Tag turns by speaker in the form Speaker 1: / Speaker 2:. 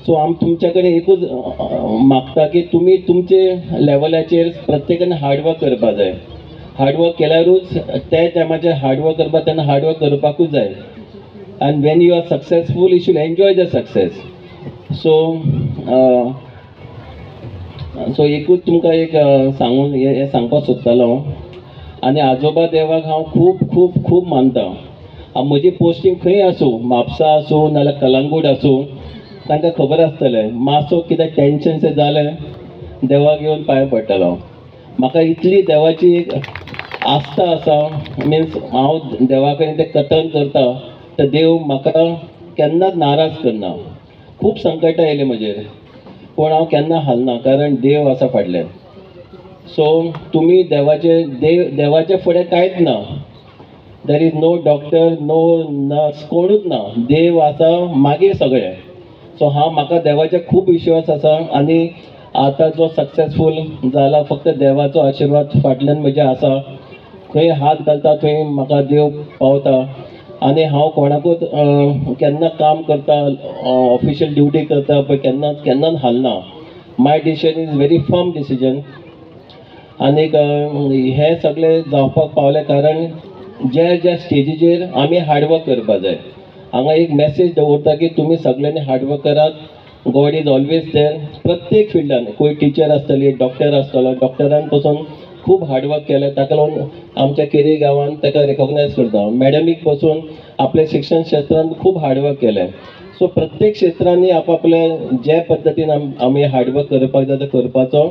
Speaker 1: So आमी तुमच्या कडेन एकूच मागता की तुमी तुमचे लेवलाचेर प्रत्येकान हार्डवर्क करपा जाय. हार्डवर्क केल्यारूच त्या टायमाचेर हार्डवर्क करपाक, तेन्ना हार्डवर्क करपाकूच जाय. And when you are successful, you should enjoy the success. So एकूच तुमकां एक सांगून हें सांगपाक सोदतालो हांव. आनी आजोबा देवाक हांव खूब खूब खूब मानता. म्हजी पोस्टींग खंय आसूं, म्हापसा आसूं नाल्यार कलंगूट आसूं, तांकां खबर आसतलें, मातसो कितें टेंशन शें जालें, देवाक येवन पांय पडटलो हांव. म्हाका इतली देवाची एक आस्था आसा, मिन्स हांव देवा कडेन तें कथन करता तर देव म्हाका केन्नाच नाराज करना. खूब संकटां येयलीं म्हजेर, पूण हांव केन्ना हालना, कारण देव आसा फाटल्यान. सो तुमी देवाचे, देव, देवाच्या फुडें कांयच ना. There is no doctor, no nurse, कोणूच ना. देव आसा, मागीर सगळें. सो हांव, म्हाका देवाचेर खूब विश्वास आसा आनी आतां जो सक्सेसफूल जाला, फक्त देवाचो आशिर्वाद फाटल्यान म्हज्या आसा. खंय हात घालता थंय म्हाका देव पावता. आनी हांव कोणाकूच केन्ना काम करता, ऑफिशियल ड्युटी करता पळय, केन्नाच केन्नाच हालना. My decision is very firm decision. आनीक हें सगळें जावपाक पावलें कारण ज्या ज्या स्टेजीचेर आमी हार्डवर्क करपा जाय. हांगा एक मॅसेज दवरता की तुमी सगळ्यांनी हार्डवर्क करात. God is always there. प्रत्येक फिल्डान कोण टिचर आसतली, डॉक्टर आसतलो, डॉक्टरान पसून खूब हार्डवर्क केलें, ताका लागून आमच्या केरी गांवान ताका रेकॉग्नायज करता. मॅडमीक पसून आपल्या शिक्षण क्षेत्रान खूब हार्डवर्क केलें. सो प्रत्येक क्षेत्रांनी आपापले जे पद्दतीन आमी हार्डवर्क करपाक जाय तो करपाचो.